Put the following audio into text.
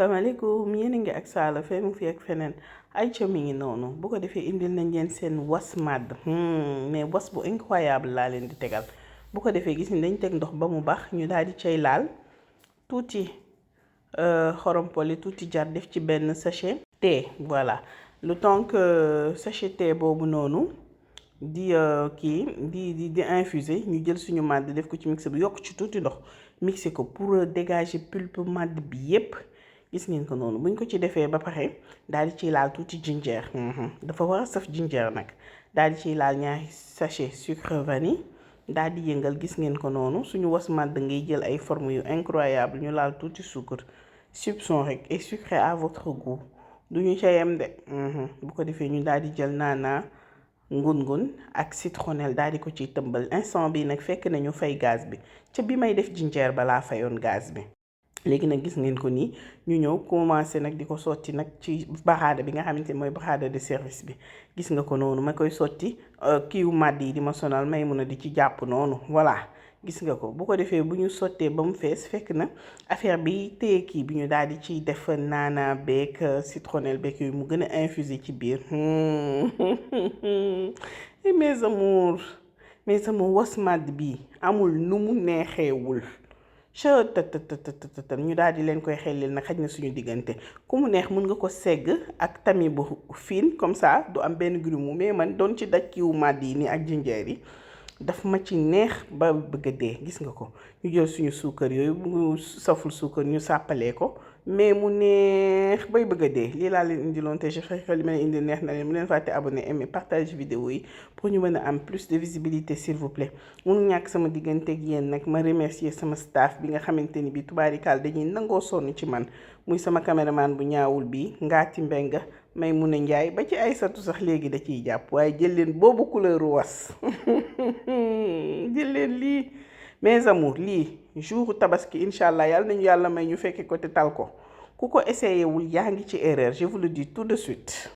salaamaaleykum yéen a ngi ak Sala fee mu fi ak feneen ay ca mi ngi noonu bu ko defee indil nañ leen seen was màdd mais was bu incroyable laa leen di tegal bu ko defee gis ni dañ teg ndox ba mu baax ñu daal di cay laal tuuti xorompoli tuuti jar def ci benn sachet thé. Voilà le temps que sachet thé boobu noonu di di infuser ñu jël suñu màdd def ko ci mixeur bi yokk ci tuuti ndox mixer ko pour dégager pulpe màdd bi yépp. Gis ngeen ko noonu buñ ko ci defee ba pare daal di ciy laal tuuti ginger dafa war a saf ginger nag daal di ciy laal ñaari sachet sucre vanille daal di yëngal. Gis ngeen ko noonu suñu was màdd ngay jël ay forme yu incroyable ñu laal tuuti sucre soupçon rek et sucré à votre goût duñu ca yem de. bu ko defee ñu daal di jël naana ngun-ngun ak citronnelle daal di ko ciy tëmbal. Instant bi nag fekk nañu fay gaz bi ca bi may def ginger balaa fayoon gaz bi. léegi nag gis ngeen ko nii ñu ñëw commencé nag di ko sotti nag ci baraada bi nga xamante ne mooy baraada de service bi. gis nga ko noonu ma koy sotti kiiwu màdd yi di ma sonal may mun a di ci jàpp noonu. voilà gis nga ko bu ko defee bu ñu sottee ba mu fees fekk na affaire bi téye kii bi ñu daal di ciy def naana beeg citronnelle beeg yooyu mu gën a infusé ci biir. mes amours was màdd bi amul nu mu neexeewul. ñu daal di leen koy xellil nag xaj na suñu diggante ku mu neex mun nga ko segg ak tami bu fiin comme ça du am benn grumeau mais man doon ci daj kiwu màdd yi nii ak jinjeer yi daf ma ci neex ba bëgg a dee. gis nga ko ñu jël suñu suukar yooyu bu saful suukar ñu sàppalee ko mais mu neex bay bëgg a dee. lii laa leen indiloon te j'espère que li ma leen indi neex na leen mu leen fàtte abonné aimer partage vidéo yi pour ñu mën a am plus de visibilité s'il vous plaît. mun ñàkk sama diggante ak yéen nag ma remercier sama staff bi nga xamante ni bi tubaarikaal dañuy nangoo sonn ci man muy sama caméraman bu ñaawul bi Ngaati Mbenga may mun a njaay ba ci Aysatu sax léegi da ciy jàpp waaye jël leen boobu couleur was jël leen lii mes amours lii jour tabaski incha allah yàlla nañu yàlla may ñu fekke ko te tal ko ku ko essayé wul yaa ngi ci erreur je vous le dis tout de suite.